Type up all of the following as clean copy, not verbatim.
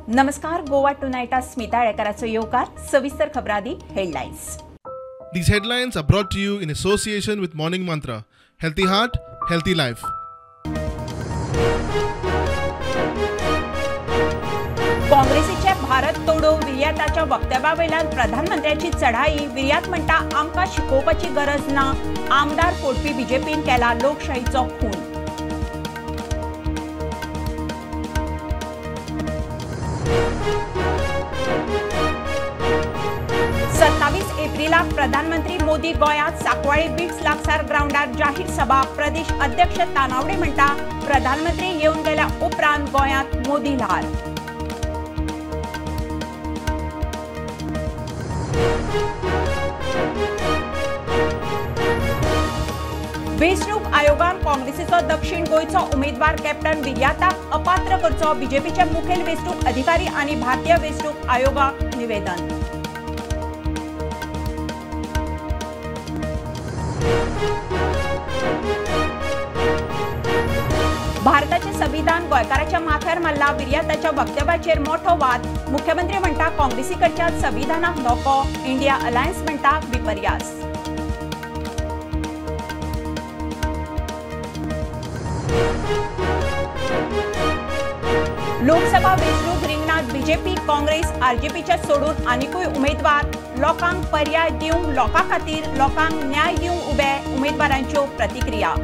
नमस्कार, गोवा टुनायटा स्मिता आळेकराचो येवकार. सविस्तर खबरादी headlines. These headlines are brought to you in association with Morning Mantra. Healthy heart, healthy life. काँग्रेसीचे भारत तोडो विर्याताच्या वक्तव्यावेल्यान प्रधानमंत्र्याची चढाई. विर्यात म्हणटा आमकां शिकोवपाची गरज ना, आमदार फोडपी बीजेपीन केला लोकशाहीचो खून. एप्रिलाक प्रधानमंत्री मोदी गोंयांत सांकवाळे बिट्स लागसार ग्रावंडार जाहीर सभा. प्रदेश अध्यक्ष तानावडे म्हणटा प्रधानमंत्री येवन गेल्या उपरांत गोंयांत मोदी ल्हार. वेंचणूक आयोगान काँग्रेसीचो दक्षिण गोंयचो उमेदवार कॅप्टन विर्याताक अपात्र करचो, बीजेपीचे मुखेल वेंचणूक अधिकारी आनी भारतीय वेंचणूक आयोगाक निवेदन. भारताचे संविधान गोंयकाराच्या माथ्यार मारला, विर्याताच्या वक्तव्याचेर मोठो वाद. मुख्यमंत्री म्हणटा काँग्रेसीकडच्या संविधानाक धोको, इंडिया अलायन्स म्हणटा विपर्यास. लोकसभा वेंचणूक रिंगणात बीजेपी, काँग्रेस, आरजेपीच्या सोडून आनिकूय उमेदवार. लोकांक पर्याय दिवंक, लोकां खातीर लोकांक न्याय दिवंक उबे, उमेदवारांच्यो प्रतिक्रिया.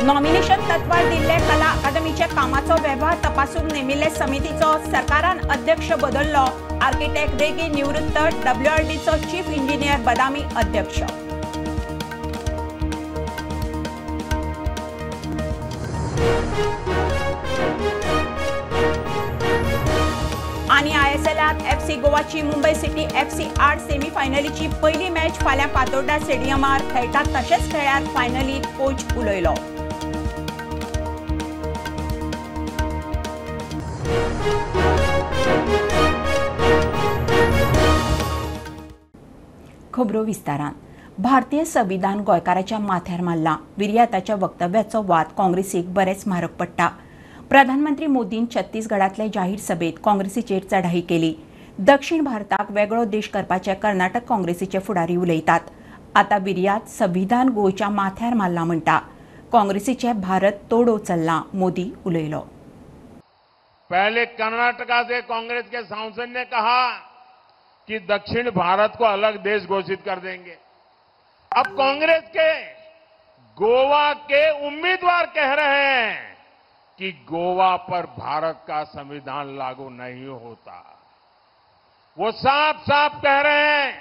नॉमिनेशन तत्वार दिल्ले कला अकादमीच्या कामाचो वेव्हार तपासूंक नेमिल्ले समितीचो सरकारान अध्यक्ष बदल्लो. आर्किटेक्ट रेगी निवृत्त, डब्ल्यूआरडीचो चीफ इंजिनियर बदामी अध्यक्ष. आनी आयएसएलात एफसी गोवाची मुंबय सिटी एफसी आड सेमीफायनलीची पयली मॅच फाल्यां पातोर्डा स्टेडियमार खेळटात. तशेंच खेळ्यार फायनलीत कोच उलयलो. खबरो विस्तारान. भारतीय संविधान गोंयकाराच्या माथ्यार मारला, विर्याताच्या वक्तव्याचो वाद काँग्रेसीक बरेच म्हारग पडटा. प्रधानमंत्री मोदीन छत्तीसगडातले जाहीर सभेत काँग्रेसीचेर चढाई केली. दक्षिण भारताक वेगळो देश करपाचे कर्नाटक काँग्रेसीचे फुडारी उलयतात. आतां विर्यात संविधान गोंयच्या माथ्यार मारला म्हणटा. काँग्रेसीचे भारत तोडो चल्ला, मोदी उलयलो. पहले कर्नाटका से कांग्रेस के सांसद ने कहा कि दक्षिण भारत को अलग देश घोषित कर देंगे. अब कांग्रेस के गोवा के उम्मीदवार कह रहे हैं कि गोवा पर भारत का संविधान लागू नहीं होता. वो साफ साफ कह रहे हैं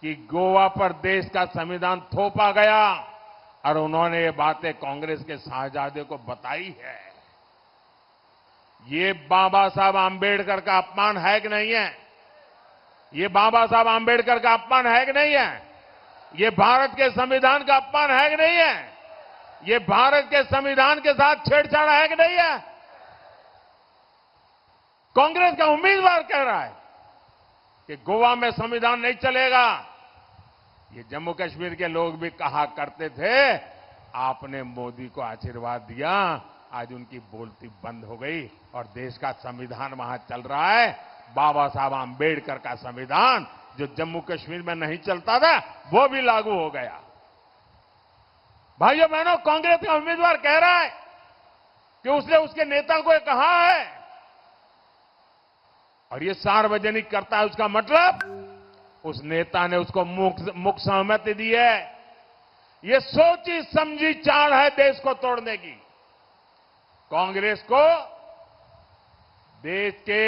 कि गोवा पर देश का संविधान थोपा गया और उन्होंने ये बातें कांग्रेस के शाहजादे को बताई है. ये बाबा साहब आंबेडकर का अपमान है कि नहीं है? ये बाबा साहब आंबेडकर का अपमान है कि नहीं है? ये भारत के संविधान का अपमान है कि नहीं है? ये भारत के संविधान के साथ छेड़छाड़ है कि नहीं है? कांग्रेस का उम्मीदवार कह रहा है कि गोवा में संविधान नहीं चलेगा. ये जम्मू कश्मीर के लोग भी कहा करते थे, आपने मोदी को आशीर्वाद दिया, आज उनकी बोलती बंद हो गई और देश का संविधान वहां चल रहा है. बाबा साहब आंबेडकर का संविधान जो जम्मू कश्मीर में नहीं चलता था वो भी लागू हो गया. भाइयों बहनों, कांग्रेस का उम्मीदवार कह रहा है कि उसने उसके नेता को कहा है और ये सार्वजनिक करता है, उसका मतलब उस नेता ने उसको मुख सहमति दी है. ये सोची समझी चाल है देश को तोड़ने की. कांग्रेस को देश के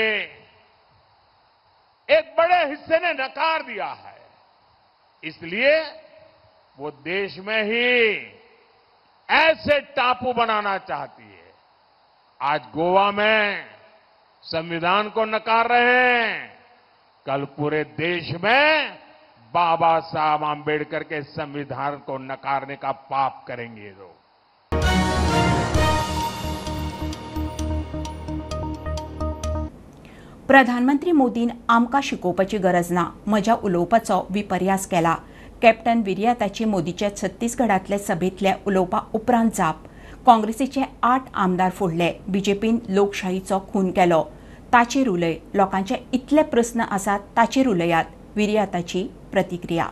एक बड़े हिस्से ने नकार दिया है, इसलिए वो देश में ही ऐसे टापू बनाना चाहती है. आज गोवा में संविधान को नकार रहे हैं, कल पूरे देश में बाबा साहब आंबेडकर के संविधान को नकारने का पाप करेंगे लोग. प्रधानमंत्री मोदीन आमकां शिकोवपाची गरज ना, म्हज्या उलोवपाचो विपर्यास केला. कॅप्टन विरियाताची मोदीच्या छत्तीसगडांतले सभेंतल्या उलोवपा उपरांत जाप. काँग्रेसीचे 8 आमदार फोडले. बीजेपीन लोकशाहीचो खून केलो. ताचेर उलय. लोकांचे इतले प्रस्न आसात ताचेर उलयात. विरियाताची प्रतिक्रिया.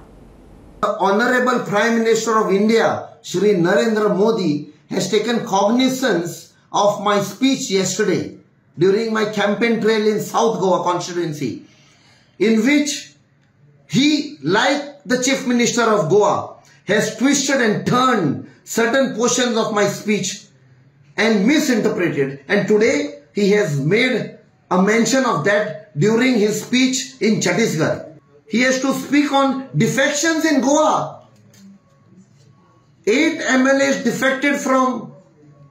The Honorable Prime Minister of India, Shri Narendra Modi, has taken cognizance of my speech yesterday during my campaign trail in South Goa constituency, in which he, like the Chief Minister of Goa, has twisted and turned certain portions of my speech and misinterpreted. And today he has made a mention of that during his speech in Chhattisgarh. He has to speak on defections in Goa. 8 MLAs defected from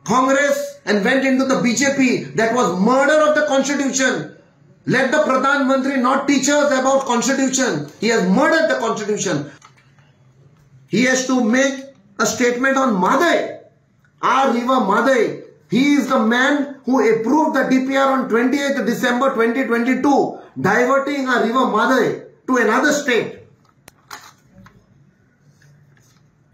Congress and went into the BJP. That was murder of the constitution. Let the Pradhan Mantri not teach us about constitution. He has murdered the constitution. He has to make a statement on Mhadei, our river Mhadei. He is the man who approved the DPR on 28th December 2022, diverting our river Mhadei to another state.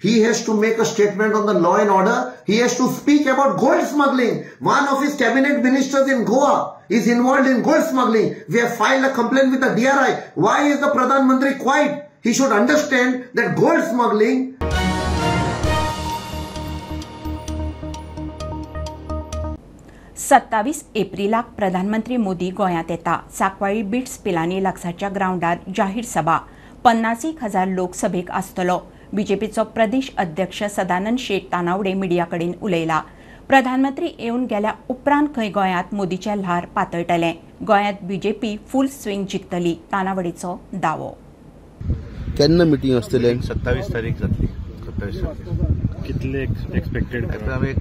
He has to make a statement on the law and order. He has to speak about gold smuggling. One of his cabinet ministers in Goa is involved in gold smuggling. We have filed a complaint with the DRI. Why is the Pradhan Mantri quiet? He should understand that gold smuggling. 27 एप्रिलाक प्रधानमंत्री मोदी गोंयांत येता. Sancoale bits Pilani लागसारच्या ग्रावंडार जाहीर सभा. 50,000 लोक सभेक आसतलो. बीजेपीचो प्रदेश अध्यक्ष सदानंद शेट तानावडे मिडिया कडेन उलयला. प्रधानमंत्री येवन गेल्या उपरांत खंय गोंयांत मोदीचें ल्हार पातळटलें. गोंयांत बीजेपी फूल स्विंग जिखतली, तानावडेचो दावो. केन्ना मिटींग आसतलें? 27 तारीख जातली. 27 तारीख कितले एक्सपेक्टेड? आमी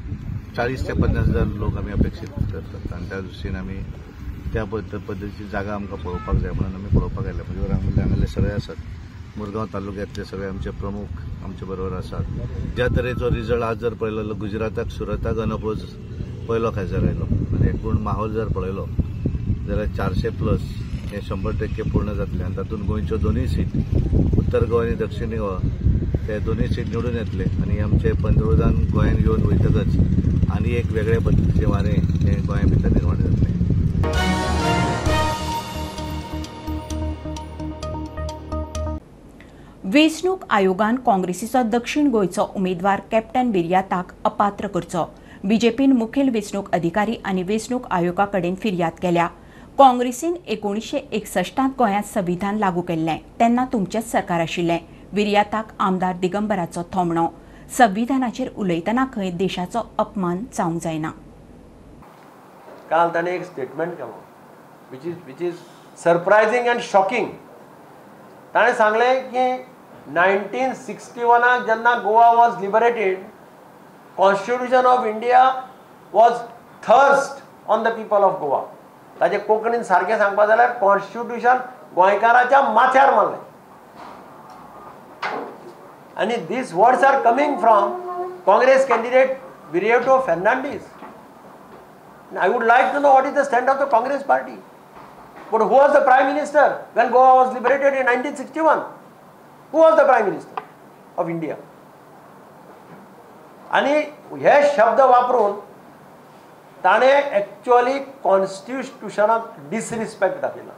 40 ते 50 हजार लोक आमी अपेक्षीत करतात आनी त्या दृश्टीन आमी त्या पद्दतीची जागा आमकां पळोवपाक जाय म्हणून आमी पळोवपाक आयल्या. म्हणजे हांगासरले सगळे आसात, मुरगांव तालुक्यांतले सगळे आमचे प्रमुख आमचे बरोबर आसात. ज्या तरेचो रिजल्ट आज जर पळयलो जाल्यार गुजराताक सुरताक अनअपोज पयलो खासदार आयलो आनी एकूण माहोल जर पळयलो जाल्यार 400+ हे 100% पूर्ण जातले आनी तातूंत गोंयच्यो दोनूय सीट, उत्तर गोवा आनी दक्षिण गोवा, ते दोनूय सीट निवडून येतले आनी आमचे पंतप्रधान गोंयांत येवन वयतकच आनी एक वेगळे पद्दतीचें वारें हें गोंया भितर निर्माण जातलें. वेंचणूक आयोगान काँग्रेसीचो दक्षिण गोंयचो उमेदवार कॅप्टन विरियाताक अपात्र करचो. बीजेपीन मुखेल वेंचणूक अधिकारी आनी वेंचणूक आयोगा कडेन फिर्याद केल्या. काँग्रेसीन 1961 गोंयांत संविधान लागू केल्लें तेन्ना तुमचेंच सरकार आशिल्लें. विरियाताक आमदार दिगंबराचो थोमणो. संविधानाचेर उलयतना खंय देशाचो अपमान जावंक जायना. काल ताणें एक स्टेटमेंट केलो which is surprising and shocking. ताणें सांगलें की 1961 जेन्ना Goa was liberated, constitution of India was thrust on the people of Goa. ताजे कोंकणीन सारकें सांगपा जाल्यार कॉन्स्टिट्युशन गोंयकाराच्या माथ्यार मारलें. आनी these words are coming from Congress candidate Viriato Fernandes. I would like to know what is the stand of the Congress party. But who was the Prime Minister when Goa was liberated in 1961? Who was the Prime Minister of India? आणि हे शब्द वापरून ताणें actually कॉन्स्टिट्युशनाक disrespect दाखयला.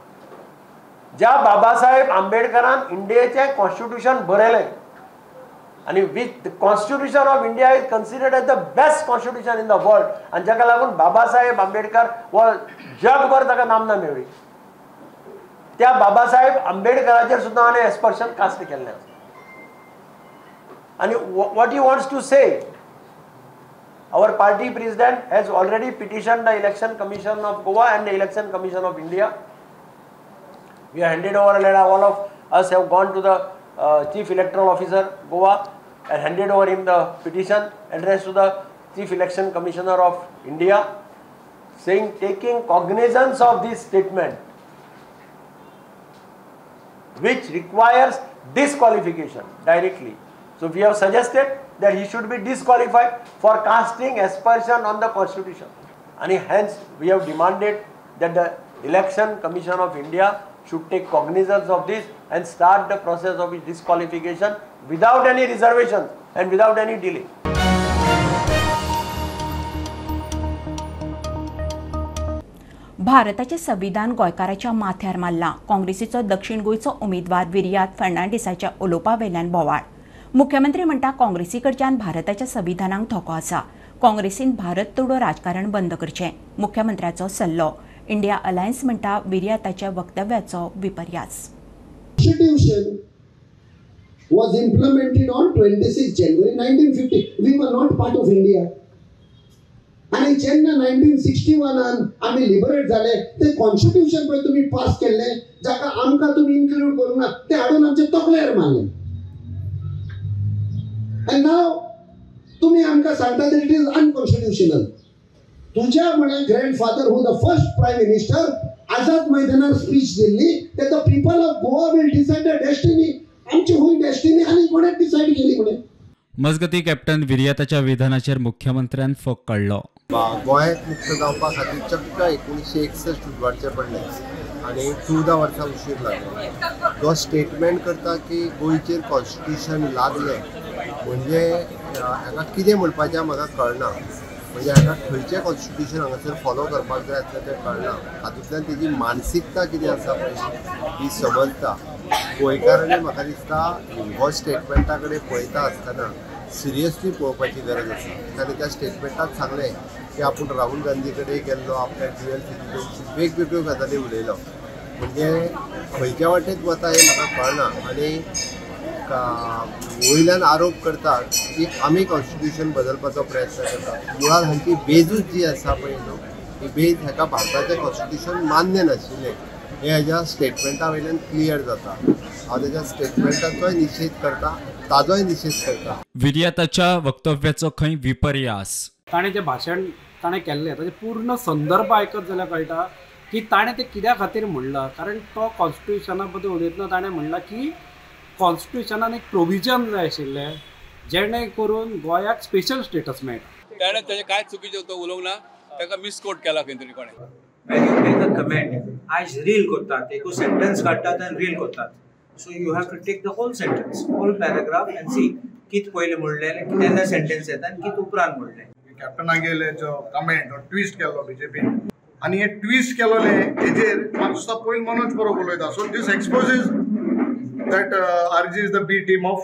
ज्या Babasaheb आंबेडकरान इंडियेचें constitution बरयलें आनी with constitution of India is considered as the best constitution in the world, आनी जाका लागून बाबासाहेब आंबेडकर हो जगभर ताका नामना मेळ्ळी, त्या बाबासाहेब आंबेडकराचेर सुद्दां हाणें एस्पर्शन कास्ट केल्लें आसा. आनी what he wants to say, our party president has already petition the election commission of Goa and the election commission of India. We have handed over a letter, all of us have gone to the Chief Electoral Officer Goa and handed over him the petition addressed to the Chief Election Commissioner of India, saying taking cognizance of this statement which requires disqualification directly. So we have suggested that he should be disqualified for casting aspersion on the constitution, and hence we have demanded that the Election Commission of India should take cognizance of this and start the process of his disqualification without any reservations and without any delay. भारताचें संविधान गोंयकाराच्या माथ्यार मारलां. काँग्रेसीचो दक्षिण गोंयचो उमेदवार विर्यात फर्नांडीसाच्या उलोवपा वेल्यान बोवाळ. मुख्यमंत्री म्हणटा काँग्रेसी कडच्यान भारताच्या संविधानाक धोको आसा. काँग्रेसीन भारत तोडो राजकारण बंद करचें, मुख्यमंत्र्याचो सल्लो. इंडिया अलायन्स म्हणटा विर्याताच्या वक्तव्याचो विपर्यास. Constitution was implemented on 26 January 1950. We were not part of India. आनी जेन्ना 1961 आमी लिबरेट जाले ते कॉन्स्टिट्यूशन पळय तुमी पास केल्लें, जाका आमकां तुमी इन्क्लूड करूंक ना, तें हाडून आमचे तकलेर मारलें. आनी नाव तुमी आमकां सांगता it is unconstitutional. तुज्या म्हळ्यार grandfather who the first prime minister Azad मैदानार स्पीच दिल्ली ते the people of Goa will decide the destiny. आमची हुंय डेस्टिनी आनी कोणें डिसायड केली म्हणून. मजगती कॅप्टन विर्याताच्या विधानाचेर मुख्यमंत्र्यान फोग काडलो. गोंयांत मुक्त जावपा खातीर चक्क 1961 उजवाडचें पडलें आनी 14 वर्सां उशीर लागलो. जो स्टेटमेंट करता की गोंयचेर कॉन्स्टिट्यूशन लागलें म्हणजे हाका कितें म्हणपाचें म्हाका कळना. म्हणजे हाका खंयचें कॉन्स्टिट्यूशन हांगासर फॉलो करपाक जाय आसलें तें कळना. हातूंतल्यान तेजी मानसिकता कितें आसा पळय ही समजता. गोंयकारांनी म्हाका दिसता हो स्टेटमेंटा कडेन पळयता आसतना सिरियसली पळोवपाची गरज आसा. ताणें त्या स्टेटमेंटात सांगलें की आपूण राहुल गांधी कडेन गेल्लो, आपल्या ड्युएल सिटीजनशीप वेगवेगळ्यो गजाली उलयलो. म्हणजे खंयच्या वाटेत वता हें म्हाका कळना. आनी वयल्यान आरोप करतात की आमी कॉन्स्टिट्यूशन बदलपाचो प्रयत्न करतात. मुळांत हांची बेजूच जी आसा पळय न्हू, ही बेज हाका भारताचें कॉन्स्टिट्यूशन मान्य नाशिल्लें हें हेज्या स्टेटमेंटा वयल्यान क्लियर जाता. हांव तेज्या स्टेटमेंटाचोय निशेध करता, ताजोय निशेध करता. विर्याताच्या वक्तव्याचो खंय विपर्यास. ताणें जें भाशण ताणें केल्लें ताजें पूर्ण संदर्भ आयकत जाल्यार कळटा की ताणें तें कित्या खातीर म्हणलां. कारण तो कॉन्स्टिट्युशना बद्दल उलयतना ताणें म्हणलां की कॉन्स्टिट्युशनान एक प्रोविजन जाय आशिल्लें जेणे करून गोंयाक स्पेशल स्टेटस मेळटा. ताणें ताजें कांय चुकीचें तो उलोवंक ना, ताका मिसकोट केला खंय तरी कोणें. When you make a comment, आयज रील करतात, एकू सेंटेन्स काडटात आनी रील करतात. So you have to take the whole sentence, whole paragraph and see कित पयलें म्हणलें, केन्ना सेंटेन्स येता आनी कित उपरांत म्हणलें. कॅप्टनागेले जो कमेंट ट्विस्ट केल्लो बीजेपीन आनी हे ट्विस्ट केलोले हेजेर म्हाका दिसता पयलीं मनोज परब उलयता. So this exposes that RG is the B team of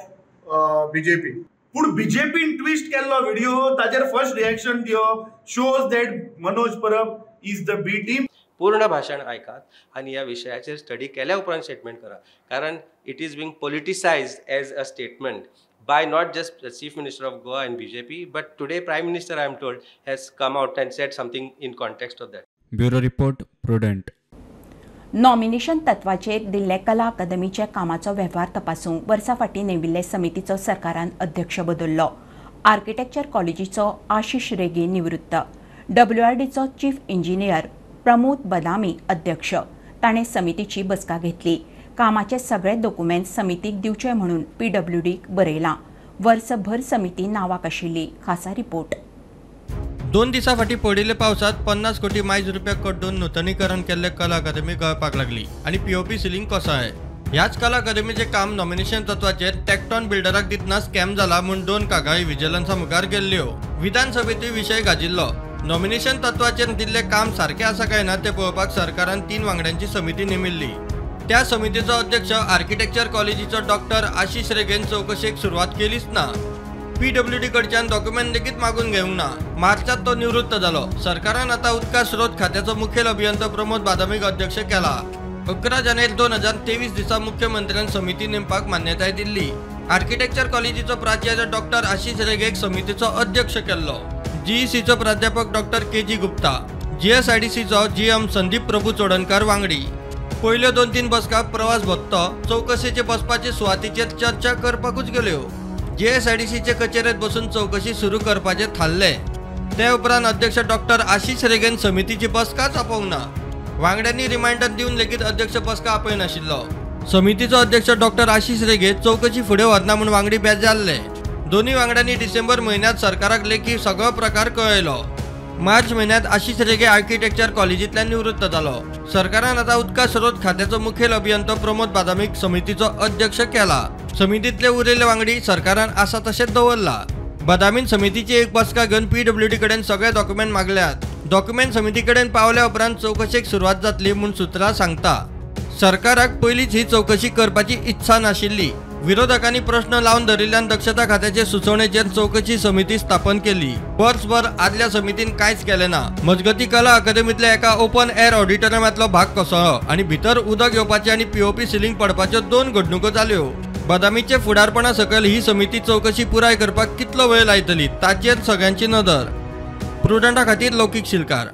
BJP. पूण बीजेपीन ट्विस्ट केल्लो व्हिडिओ ताजेर फर्स्ट रिएक्शन दिवप shows that Manoj Parab is the B team. पूर्ण भाशण आयकात आनी ह्या विशयाचेर स्टडी केल्या उपरांत स्टेटमेंट करा. कारण it is being politicised as a statement by not just the Chief Minister of Goa and BJP, but today Prime Minister, I am told, has come out and said something in context of that. Bureau Report, Prudent. Nomination तत्वाचेर दिल्ले कला अकादमीच्या कामाचो वेव्हार तपासूंक वर्सा फाटीं नेमिल्ले समितीचो सरकारान अध्यक्ष बदल्लो. आर्किटेक्चर कॉलेजीचो आशिष रेगे निवृत्त, डब्ल्यूआरडीचो चीफ इंजिनियर प्रमोद बदामी अध्यक्ष. ताणें समितीची बसका घेतली. कामाचे सगळे दोकुमेंत समितीक दिवचे म्हणून पीडब्ल्यूडीक बरयलां. वर्सभर समिती नावाक आशिल्ली. खासा रिपोर्ट. 2 दिसां फाटीं पडिल्ल्या पावसांत 50 कोटी मायज रुपया कड्डून नुतनीकरण केल्ले कला अकादमी गळपाक लागली आनी पीओपी सिलींग कोसळ्ळें. ह्याच कला अकादमीचें काम नॉमिनेशन तत्वाचेर टॅक्टॉन बिल्डराक दितना स्कॅम जाला म्हूण 2 कागाळी विजिलन्सा मुखार गेल्ल्यो. विधानसभेंतूय विशय गाजिल्लो. नॉमिनेशन तत्वाचेर दिल्लें काम सारकें आसा काय ना तें पळोवपाक सरकारान 3 वांगड्यांची समिती नेमिल्ली. त्या समितीचो अध्यक्ष आर्किटेक्चर कॉलेजीचो डॉक्टर आशिष रेगेन चवकशेक सुरवात केलीच ना. पीडब्ल्यूडी कडच्यान डॉक्युमेंट लेगीत मागून घेवंक ना. मार्चात तो निवृत्त जालो. सरकारान आतां उदका स्रोत खात्याचो मुखेल अभियंतो प्रमोद बादामीक अध्यक्ष केला. 11 जानेर 2023 दिसा मुख्यमंत्र्यान समिती नेमपाक मान्यताय दिल्ली. आर्किटेक्चर कॉलेजीचो प्राचार्य डॉक्टर आशिष रेगेक समितीचो अध्यक्ष केल्लो. जीईसीचो प्राध्यापक डॉक्टर के जी गुप्ता, जीएसआयडीसीचो जीएम संदीप प्रभू चोडणकर वांगडी. पयल्यो 2-3 बसका प्रवास भत्तो चवकशेचे बसपाचे सुवातीचेर चर्चा करपाकूच गेल्यो. जीएसआयडीसीचे कचेरेत बसून चवकशी सुरू करपाचें थारलें. ते उपरांत अध्यक्ष डॉक्टर आशिष रेगेन समितीची बसकाच आपोवंक ना. वांगड्यांनी रिमायंडर दिवन लेगीत अध्यक्ष बसका आपयनाशिल्लो. समितीचो अध्यक्ष डॉक्टर आशिष रेगे चवकशी फुडें व्हरना म्हूण वांगडी बेजारले. दोनूय वांगड्यांनी डिसेंबर म्हयन्यांत सरकाराक लेखी सगळो प्रकार कळयलो. मार्च म्हयन्यांत आशिष रेगे आर्किटेक्चर कॉलेजींतल्यान निवृत्त जालो. सरकारान आतां उदका स्रोत खात्याचो मुखेल अभियंतो प्रमोद बादामीक समितीचो अध्यक्ष केला. समितींतले उरिल्ले वांगडी सरकारान आसा तशेंच दवरला. बदामीन समितीची एक बसका घेवन पीडब्ल्यूडी कडेन सगळे डॉक्युमेंट मागल्यात. डॉक्युमेंट समिती कडेन पावल्या उपरांत चवकशेक सुरवात जातली म्हूण सुत्रां सांगता. सरकाराक पयलींच ही चवकशी करपाची इत्सा नाशिल्ली. विरोधकांनी प्रश्न लावन धरिल्ल्यान दक्षता खात्याचे सुचोवणेचेर चवकशी समिती स्थापन केली. वर्सभर आदल्या समितीन कांयच केलें ना. मजगती कला अकादमींतल्या एका ओपन एअर ऑडिटोरियमांतलो भाग कोसळ्ळो आनी भितर उदक येवपाचे आनी पीओपी सिलिंग पडपाच्यो 2 घडणुको जाल्यो. बदामीचे फुडारपणा सकयल ही समिती चवकशी पुराय करपाक कितलो वेळ लायतली ताचेर सगळ्यांची नदर. प्रुडंटा खातीर लौकीक शिलकार.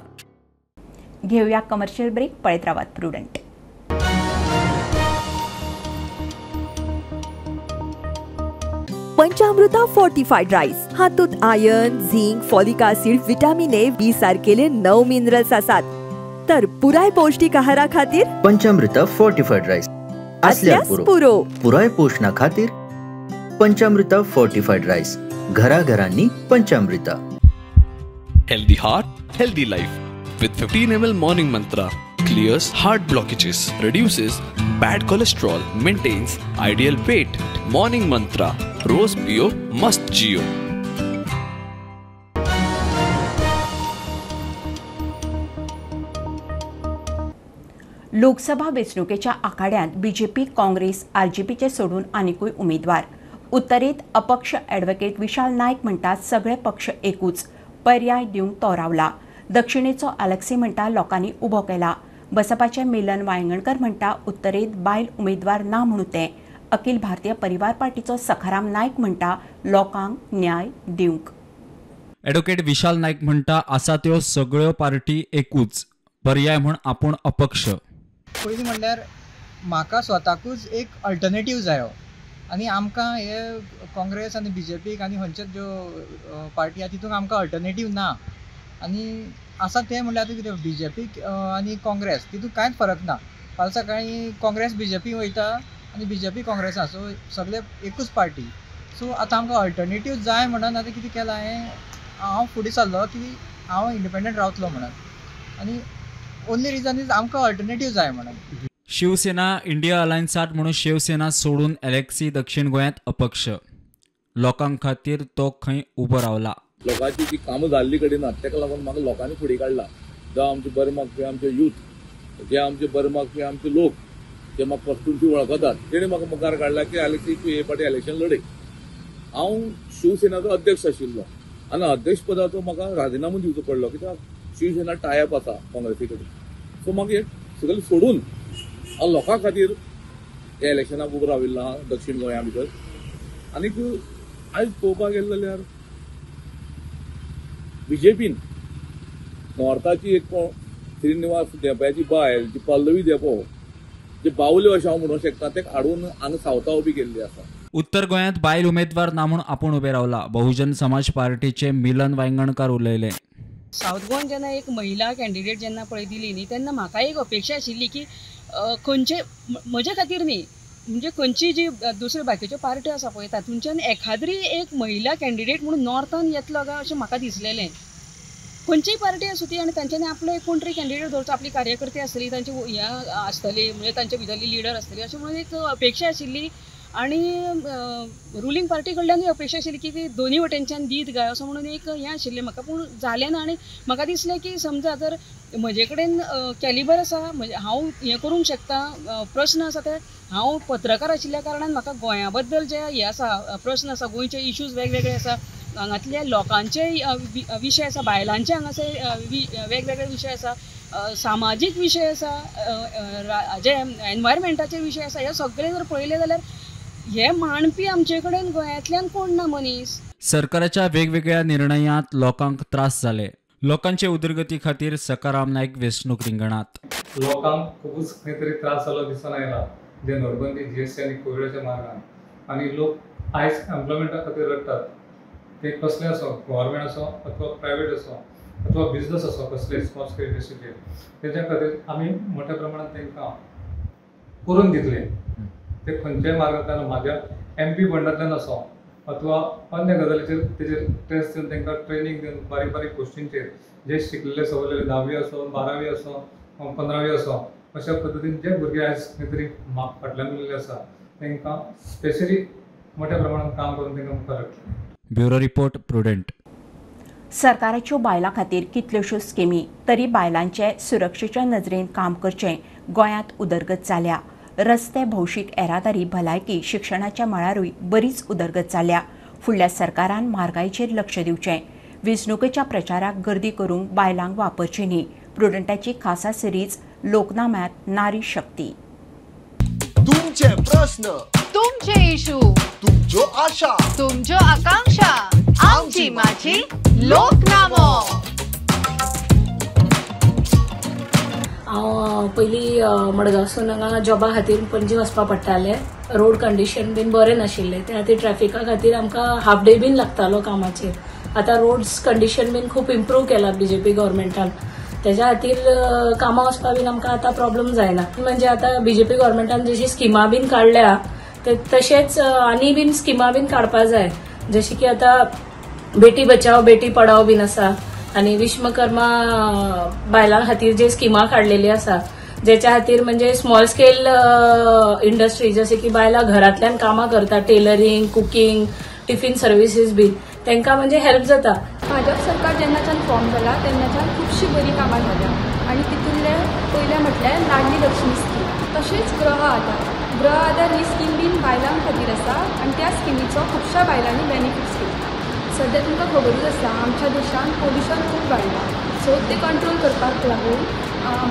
घेऊया कमर्शियल ब्रेक. पळयत रावात प्रुडंट. पंचामृता फोर्टिफाईड राईस हातूंत iron, zinc, folic acid, vitamin A, B सारकेले 9 मिनरल्स आसात. तर पुराय पौष्टिक आहारा खातीर पंचामृता फोर्टिफाईड राईस असल्यास पुरो. पुराय पोषणा खातीर पंचामृता फोर्टिफाईड राईस घराघरांनी Panchamrita. Healthy heart, healthy life with 15 ml Morning Mantra clears heart blockages, reduces bad cholesterol, maintains ideal weight. Morning Mantra, रोज पियो मस्त जियो. लोकसभा वेंचणुकेच्या आखाड्यांत बीजेपी, काँग्रेस, आरजीपीचे सोडून आनिकूय उमेदवार. उत्तरेत अपक्ष ॲडव्होकेट विशाल नायक म्हणटात सगळे पक्ष एकूच, पर्याय दिवंक तो रावला. दक्षिणेचो आलेक्सी म्हणटा लोकांनी उबो केला. बसपाचे मिलन वायंगणकर म्हणटा उत्तरेत बायल उमेदवार ना म्हणू ते. अखिल भारतीय परिवार पार्टीचो सखाराम नायक म्हणटा लोकांक न्याय दिवंक. ॲडव्होकेट विशाल नायक म्हणटा आसा त्यो सगळ्यो पार्टी एकूच, पर्याय म्हूण आपूण अपक्ष. पयलीं म्हणल्यार म्हाका स्वताकूच एक अल्टरनेटीव जायो आनी आमकां हे काँग्रेस आनी बीजेपीक आनी खंयच्योच ज्यो पार्टी आसा तितूंत आमकां अल्टरनेटीव ना. आनी आसा तें म्हणल्यार आतां कितें बीजेपीक आनी काँग्रेस तितूंत कांयच फरक ना. फाल्यां सकाळीं काँग्रेस बीजेपी वयता आनी बीजेपी काँग्रेसा, सो सगळे एकूच पार्टी. सो आतां आमकां अल्टरनेटीव जाय म्हणून आतां कितें केलां हांवें, हांव फुडें सरलो की हांव इंडिपेंडंट रावतलो म्हणून आनी ओनली रिजन is आमकां अल्टरनेटीव जाय म्हणून. शिवसेना इंडिया अलायन्सात म्हणून शिवसेना सोडून एलेक्सी दक्षिण गोंयांत अपक्ष. लोकां खातीर तो खंय उबो रावला. लोकांची जी कामां जाल्ली कडेन ना ताका लागून म्हाका लोकांनी फुडें काडला. जावं आमचे बरे मागपी आमचे यूथ, जे आमचे बरे मागपी आमचे लोक जे म्हाका कॉन्स्टिट्युन्सी वळखतात तेणी म्हाका मुखार काडला की एलेक्सी तूं हे फावटी इलेक्शन लढय. हांव शिवसेनाचो अध्यक्ष आशिल्लो आनी अध्यक्षपदाचो म्हाका राजिनामो दिवचो पडलो कित्याक शिवसेना टायप आसा काँग्रेसी कडेन. सो म्हाका हें सगळें सोडून हांव लोकां खातीर ह्या इलेक्शनाक उबो राविल्लो आहा दक्षिण गोंया भितर. आनीक आयज पळोवपाक गेलें जाल्यार बीजेपीन नॉर्थाची एक कोण श्रीनिवास धेंप्याची बायल जी पल्लवी धेंपो जे बावल्यो अशें हांव म्हणूंक शकता ते हाडून हांगा सावथा उबी केल्ली आसा. उत्तर गोंयांत बायल उमेदवार ना म्हूण आपूण उबे रावला. बहुजन समाज पार्टीचे मिलन वायंगणकार उलयले. सावथ गोवन जेन्ना एक महिला कॅन्डिडेट जेन्ना पळय दिली न्ही तेन्ना म्हाका एक अपेक्षा आशिल्ली की खंयचे म्हजे खातीर न्ही म्हणजे खंयची जी दुसऱ्यो बाकीच्यो पार्ट्यो आसा पळय तातूंच्यान एखाद्री एक महिला कॅन्डिडेट म्हणून नॉर्थान येतलो काय अशें म्हाका दिसलेलें. खंयचीय पार्टी आसूं ती आनी तांच्यांनी आपलो एक कोण तरी कॅन्डिडेट दवरचो, आपली कार्यकर्ते आसतली, तांची हें आसतली, म्हणजे तांचे भितरली लिडर आसतली अशें म्हणून एक अपेक्षा आशिल्ली. आनी रुलींग पार्टी कडल्यानूय अपेक्षा आशिल्ली की ती दोनूय वटेनच्यान दीत काय असो म्हणून एक हें आशिल्लें म्हाका. पूण जालें ना आनी म्हाका दिसलें की समजा जर म्हजे कडेन कॅलिबर आसा, म्हणजे हांव हें करूंक शकता, प्रस्न आसा ते हांव पत्रकार आशिल्ल्या कारणान म्हाका गोंया बद्दल जे हे आसा प्रस्न आसा, गोंयचे इश्यूज वेगवेगळे आसा, हांगांतल्या लोकांचे विशय आसा, बायलांचे हांगासर वेगवेगळे विशय आसा, सामाजीक विशय आसा, जे एनवायरमेंटाचे विशय आसा, हे सगळे जर पळयले जाल्यार हे मांडपी आमचे कडेन गोंयांतल्यान कोण ना मनीस. सरकाराच्या वेगवेगळ्या निर्णयांत लोकांक त्रास जाले. लोकांचे उदरगती खातीर सकाराम नायक वेंचणूक रिंगणात. लोकांक खुबूच खंय तरी त्रास जालो दिसून आयला जे नोटबंदी, जीएसटी आनी कोविडाच्या मार्गान. आनी लोक आयज एम्प्लॉयमेंटा खातीर रडटात. ते कसले आसो, गव्हर्मेंट आसो अथवा प्रायवेट आसो अथवा बिजनस आसो, कसले स्मॉल स्केल इंडस्ट्रीचेर, तेच्या खातीर आमी मोठ्या प्रमाणात तांकां करून दितले. ते खंयच्याय मार्गांतल्यान, म्हाज्या एम पी फंडांतल्यान आसो अथवा अन्य गजालीचेर तेजेर टेस्ट दिवन तांकां ट्रेनींग दिवन बारीक बारीक गोश्टींचेर जे शिकलेले सवरलेले 10वी आसूं 12वी आसूं 15वी आसूं अशा पद्दतीन जे भुरगे आयज खंय तरी फाटल्यान उरिल्ले आसा तांकां स्पेशली मोठ्या प्रमाणात काम करून तांकां मुखार हाडटले. Bureau report, Prudent. सरकाराच्यो बायलां खातीर कितल्योश्यो स्किमी तरी बायलांचे सुरक्षेच्या नजरेन काम करचें गोंयांत उदरगत जाल्या. रस्ते, भौशीक येरादारी, भलायकी, शिक्षणाच्या मळारूय बरीच उदरगत जाल्या. फुडल्या सरकारान म्हारगायेचेर लक्ष दिवचें. वेंचणुकेच्या प्रचाराक गर्दी करूंक बायलांक वापरची न्ही. प्रुडंटाची खासा सिरीज लोकनाम्यात नारी शक्ती. तुमचे प्रश्न, तुमचे इशू, तुमच्यो आशा, तुमच्यो आकांक्षा, आमची माझी लोकनामो. हांव पयलीं मडगांवसून हांगा जॉबा खातीर पणजे वचपा पडटालें. रोड कंडिशन बीन बरें नाशिल्लें, त्या खातीर ट्रॅफिका खातीर आमकां हाफ डे बीन लागतालो कामाचेर. आतां रोड्स कंडिशन बीन खूब इम्प्रूव केला बीजेपी गव्हर्मेंटान, तेज्या खातीर कामां वचपा बीन आमकां आतां प्रॉब्लम जायना. म्हणजे आतां बीजेपी गव्हर्मेंटान जशी स्किमां बीन काडल्या तशेंच आनी बीन स्किमां बीन काडपा जाय, जशी की आतां बेटी बचाव बेटी पढाओ बीन आसा आनी विश्वकर्मा बायलां खातीर जे स्किमां काडलेली आसा, जेच्या खातीर म्हणजे स्मॉल स्केल इंडस्ट्री जशे की बायलां घरांतल्यान कामां करता, टेलरींग, कुकींग, टिफिन सर्विसीस बीन, तांकां म्हणजे हेल्प जाता. भाजप सरकार जेन्नाच्यान फॉर्म जाला तेन्नाच्यान खुबशीं बरीं कामां जाल्या आनी तितूंतलें पयलें म्हटल्यार लाडली लक्ष्मी स्कीम, तशेंच गृह आधार. गृह आधार ही स्कीम बीन बायलां खातीर आसा आनी त्या स्किमीचो खुबश्या बायलांनी बेनिफिट्स घेतला. सद्या तुमकां खबरूच आसा आमच्या देशांत पोल्युशन खूब वाडलां, सो तें कंट्रोल करपाक लागून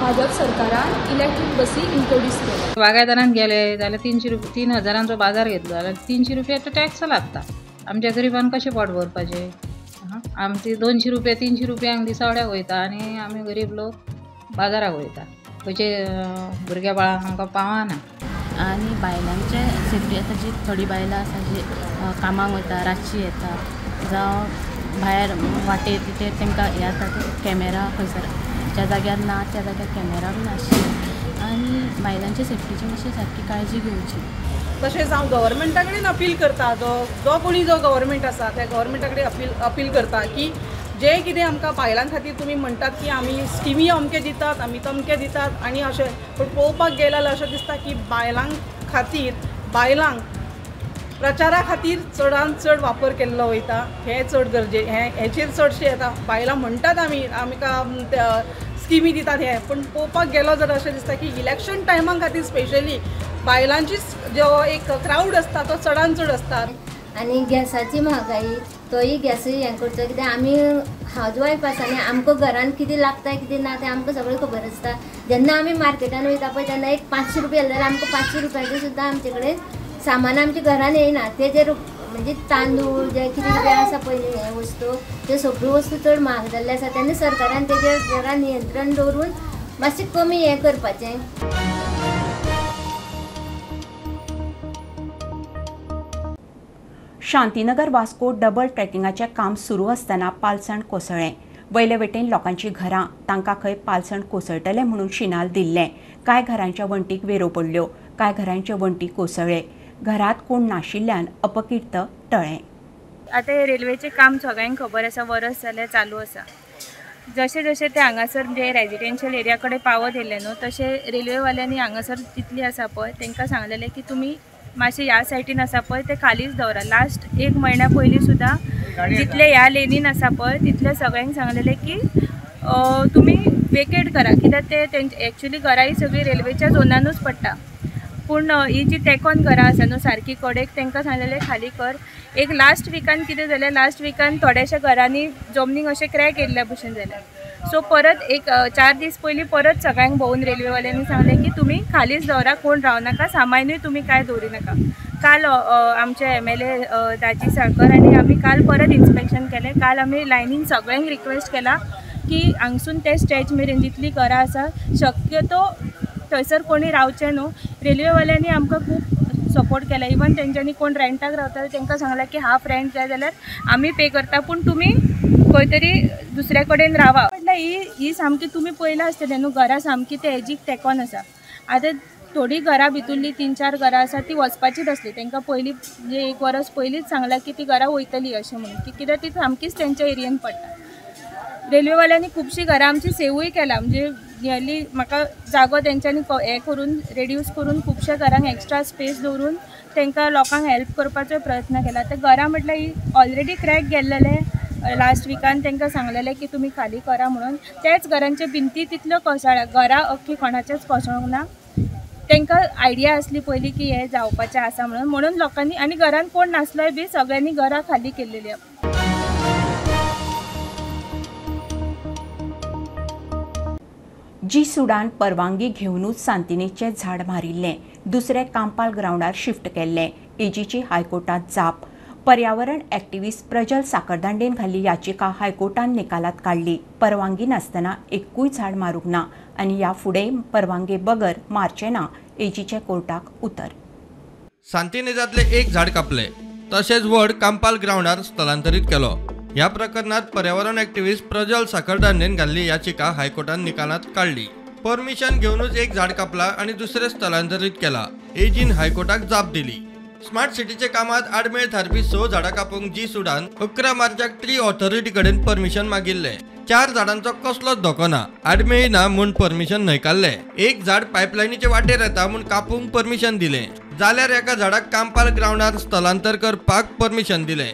भाजप सरकारान इलेक्ट्रीक बसी इंट्रोड्यूस केल्या. बागायदारान गेले जाल्यार 300 रुपया 3000 बाजार घेतलो जाल्यार 300 रुपया तो टॅक्स लागता. आमच्या गरिबांक कशें पोट भरपाचें? आमची 200 रुपया 300 रुपयांक दिसावड्याक वयता आनी आमी गरीब लोक बाजाराक वयता, खंयचे भुरग्या बाळांक आमकां पावना. आनी बायलांचे सेफ्टी आतां जी थोडी बायलां आसा जी कामाक वयता, रातची येता जावं भायर वाटेर तिचेर तांकां हें जाता, कॅमेरा खंयसर ज्या जाग्यार ना त्या जाग्यार कॅमेरा बीन आसचे आनी बायलांचे सेफ्टीची मातशी सारकी काळजी घेवची. तशेंच हांव गव्हर्मेंटा कडेन अपील करता, जो कोणी जो गव्हर्मेंट आसा त्या गव्हर्मेंटा कडेन अपील करता की जे कितें आमकां बायलां खातीर तुमी म्हणटात की आमी स्किमी अमके दितात, आमी तमके दितात आनी अशें, पूण पळोवपाक गेलें जाल्यार अशें दिसता की बायलां खातीर, बायलांक प्रचारा खातीर चडान चड वापर केल्लो वयता. हें चड गरजे, हें हेचेर चडशें येता. बायलां म्हणटात आमी आमकां स्किमी दितात हें, पूण पळोवपाक गेलो जाल्यार अशें दिसता की इलेक्शन टायमा खातीर स्पेशली बायलांची जो एक क्रावड आसता तो चडान चड आसता. आनी गॅसाची म्हारगाई, तोय गॅसूय हें करचो कित्याक आमी हावज वायफ आसा आनी आमकां घरान कितें लागता कितें ना तें आमकां सगळें खबर आसता. जेन्ना आमी मार्केटान वयता पळय तेन्ना एक 500 रुपया जाल्यार आमकां 500 रुपयाचें सुद्दां आमचे कडेन सामान आमच्या घरान येयना. तेजेर म्हणजे तांदूळ जे कितें कितें आसा पळय हे वस्तू, त्यो सगळ्यो वस्तू चड म्हारग जाल्ले आसा. तेन्ना सरकारान तेजेर जरा नियंत्रण दवरून मातशें कमी हें करपाचें. शांतीनगर वास्को डबल ट्रॅकिंगाचें काम सुरू आसतना पालसण कोसळ्ळें. वयले वटेन लोकांची घरां, तांकां खंय पालसण कोसळटलें म्हणून शिनाल दिल्लें. कांय घरांच्या वण्टीक वेरो पडल्यो, कांय घरांचे वण्टी कोसळ्ळे. घरांत कोण नाशिल्ल्यान अपकीर्त टळ्ळें. आतां हे रेल्वेचें काम सगळ्यांक खबर आसा, वरस जाल्यार चालू आसा. जशें जशें ते हांगासर म्हणजे रेजिडेन्शियल एरिया कडेन पावत येयले न्हू, तशें रेल्वेवाल्यांनी हांगासर जितली आसा पळय तांकां सांगलेलें की तुमी मातशें ह्या सायडीन आसा पळय ते खालीच दवरा. लास्ट एक म्हयन्या पयलीं सुद्दां जितले ह्या लेनीन आसा पळय तितले सगळ्यांक सांगलेलें की तुमी वेकेट करा, कित्याक ते तेंचे एक्चुली घरां ही सगळीं रेल्वेच्या झोनानूच पडटा. पूण ही जी तेंकोन घरां आसा न्हू सारकी कडेक, तांकां सांगलेलें खाली कर. एक लास्ट विकान कितें जालें, लास्ट विकान थोड्याशा घरांनी जमनीक अशें क्रॅक येयल्ल्या भशेन जालें. सो परत एक 4 दीस पयलीं परत सगळ्यांक भोंवून रेल्वेवाल्यांनी सांगलें की तुमी खालीच दवरा, कोण रावनाका, सामानूय तुमी कांय दवरिनाका. काल आमचे MLA Daji Salkar आनी आमी काल परत इन्स्पेक्शन केलें. काल आमी लायनीन सगळ्यांक रिक्वेस्ट केला की हांगसून ते स्ट्रेच मेरेन जितली घरां आसा शक्यतो थंयसर कोणी रावचें न्हू. रेल्वेवाल्यांनी आमकां खूब सपोर्ट केला. इवन तेंच्यांनी कोण रेंटाक रावता तांकां सांगलां की हाफ रेंट जाय जाल्यार आमी पे करता, पूण तुमी खंय तरी दुसऱ्या कडेन रावा. म्हटल्यार ही सामकी तुमी पळयलां आसतलें न्हू, घरां सामकी ते एजीक तेंकोन आसा. आतां थोडीं घरां भितुरलीं 3-4 घरां आसा ती वचपाचीच आसली. तांकां पयलीं म्हणजे एक वरस पयलींच सांगलां की ती घरां वयतली अशें म्हणून, की कित्याक ती सामकीच तेंच्या एरियेन पडटा. रेल्वेवाल्यांनी खुबशीं घरां आमची सेवूय केला, म्हणजे नियरली म्हाका जागो तेंच्यांनी हें करून रेड्यूस करून खुबश्या घरांक एक्स्ट्रा स्पेस दवरून तांकां लोकांक हेल्प करपाचो प्रयत्न केला. ते घरां म्हटल्यार ही ऑलरेडी क्रॅक गेल्लेले लास्ट विकान तांकां सांगलेलें की तुमी खाली करा म्हणून, त्याच घरांचे भिंती तितल्यो कोसळ्ळ्या, घरां अख्खी कोणाचेच कोसळूंक ना. तांकां आयडिया आसली पयलीं की हें जावपाचें आसा म्हणून, म्हणून लोकांनी आनी घरान कोण नासलोय बी सगळ्यांनी घरां खाली केल्लेली. जी सुडान परवानगी घेवनूच सांतिनेचें झाड मारिल्लें दुसरे कांपाल ग्रावंडार शिफ्ट केल्लें. एजीची हायकोर्टांत जाप. पर्यावरण एक्टिविस्ट प्रजल साखरदांडेन घाल्ली याचिका हायकोर्टान निकालात काडली. परवानगी नासतना एकूय झाड मारूंक ना आनी ह्या फुडें परवानगे बगर मारचें ना, एजीचें कोर्टाक उतर. सांतिनेजांतलें एक झाड कापलें तशेंच व्हड कांपाल ग्रावंडार स्थलांतरीत केलो. ह्या प्रकरणात पर्यावरण एक्टिविस्ट प्रजल साखरदांडेन घाल्ली याचिका हायकोर्टान निकालात काडली. परमिशन घेवनूच एक झाड कापला आनी दुसरें स्थलांतरीत केला. एजीन हायकोर्टाक जाप दिली. स्मार्ट सिटीच्या कामात आडमेळ थारपी 6 झाडां कापूंक जी सुडान 11 मार्चाक ट्री ऑथॉरिटी कडेन परमिशन मागिल्लें. 4 झाडांचो कसलोच धोको ना, आडमेळी ना म्हूण परमिशन न्हयकारलें. एक झाड पायपलायनीचे वाटेर येता म्हूण कापूंक परमिशन दिलें, जाल्यार एका झाडाक कांपाल ग्रावंडार स्थलांतर करपाक परमिशन दिलें.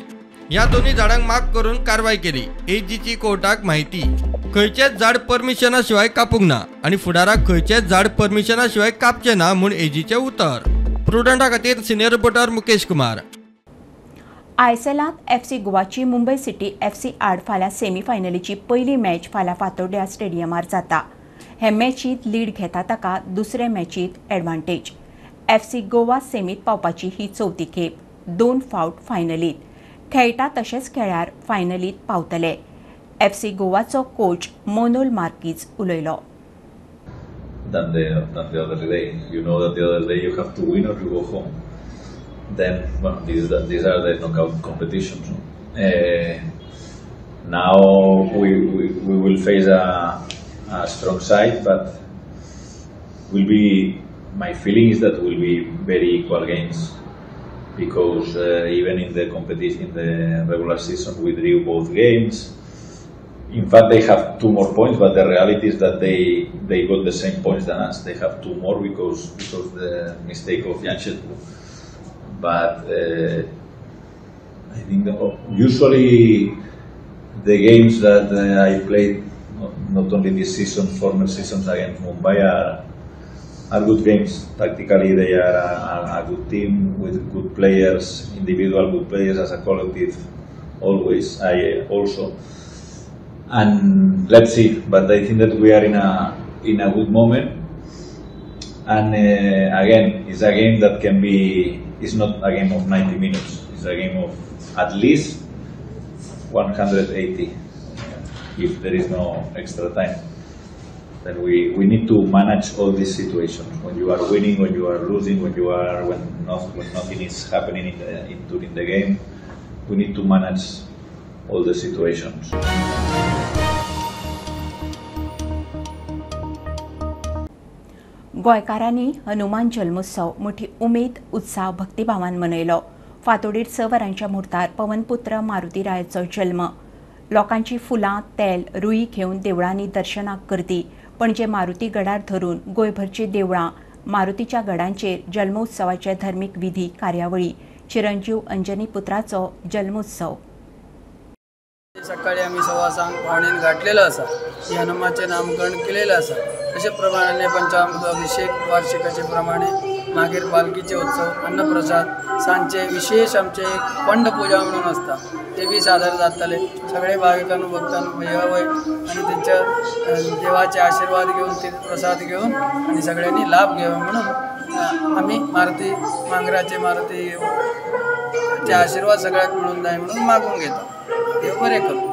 ह्या दोन्ही झाडांक माग करून कारवाय केली. एजीची कोर्टाक माहिती. खंयचेच झाड परमिशना शिवाय कापूंक ना आनी फुडाराक खंयचेच झाड परमिशना शिवाय कापचें ना म्हूण एजीचें उतर. प्रुडंटा खातीर सिनियर रिपोर्टर मुकेश कुमार. आयएसएलांत एफसी गोवाची मुंबय सिटी एफसी आड फाल्यां सेमीफायनलीची पयली मॅच फाल्यां फातोड्ड्या स्टेडियमार जाता. हे मॅचींत लीड घेता ताका दुसरे मॅचींत एडवांटेज. एफसी गोवा सेमीत पावपाची ही चवथी खेप, 2 फावट फायनलींत खेळटा तशेंच खेळ्यार फायनलींत पावतले. एफसी गोवाचो कोच मोनोल मार्कीज उलयलो. Than the other day. You know that the other day you have to win or you go home. Then, well, these are the knockout competitions. No? Now we will face a strong side, but will be, my feeling is that will be very equal games, because even in the competition, in the regular season, we drew both games. In fact, they have 2 more points, but the reality is that they got the same points than us. They have 2 more because the mistake of Jamshedpur. But I think that usually the games that I played, not only this season, former seasons against Mumbai are good games. Tactically, they are a good team with good players, individual good players as a collective. Always, I also. And let's see, but I think that we are in a good moment. And again, it's a game that can be. It's not a game of 90 minutes. It's a game of at least 180. If there is no extra time, then we need to manage all these situations. When you are winning, when you are losing, when nothing is happening during the game, we need to manage all the situations. गोंयकारांनी हनुमान जल्मोत्सव मोठी उमेद, उत्साह, भक्तिभावान मनयलो. फांतोडेर 6 वरांच्या मुहूर्तार पवनपुत्र मारुतीरायाचो जल्म. लोकांची फुलां, तेल, रुई घेवन देवळांनी दर्शनाक गर्दी. पणजे मारुती गडार धरून गोंयभरची देवळां मारुतीच्या गडांचेर जल्मोत्सवाचे धर्मीक विधी कार्यावळी. चिरंजीव अंजनी पुत्राचो जल्मोत्सव. सकाळी आमी 6:15 पावणेन घातलेलो आसा. हनुमाचे नामकरण केलेलं आसा. अशे प्रमाणे पंचामृत अभिषेक वार्षिकाचे प्रमाणे मागीर पालखीचे उत्सव, अन्नप्रसाद, सांजचे विशेष आमचे एक पंड पूजा म्हणून आसता ते बी सादर जातले. सगळे भाविकांनो भक्तांनो येवय आनी तेंच्या देवाचे आशीर्वाद घेवन ते प्रसाद घेवन आनी सगळ्यांनी लाभ घेवं म्हणून आमी मारुती मांगराचे मारुतीचे आशीर्वाद सगळ्याक मेळून जाय म्हणून मागून घेता. देव बरें करूं.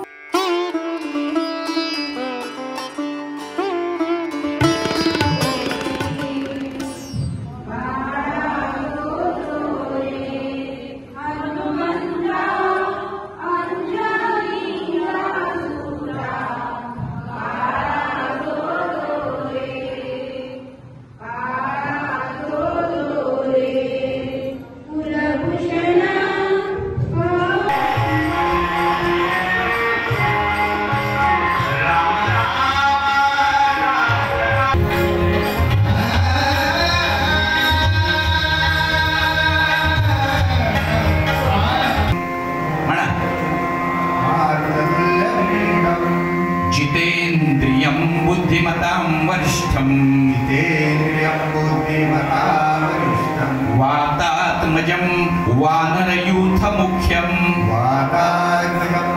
वरिष्ठं जितेन्द्रियं बुद्धिमतां वरिष्ठं वातात्मजं वानरयूथमुख्यं वातात्मजं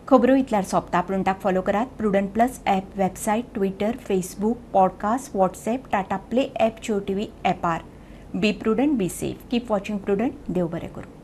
खबरो इतल्यार सोंपता. प्रुडंटाक फॉलो करात Prudent plus app, website, Twitter, Facebook, podcast, WhatsApp, Tata Play app, Jio TV ॲपार. Be prudent, be safe, keep watching Prudent. देव बरें करूं.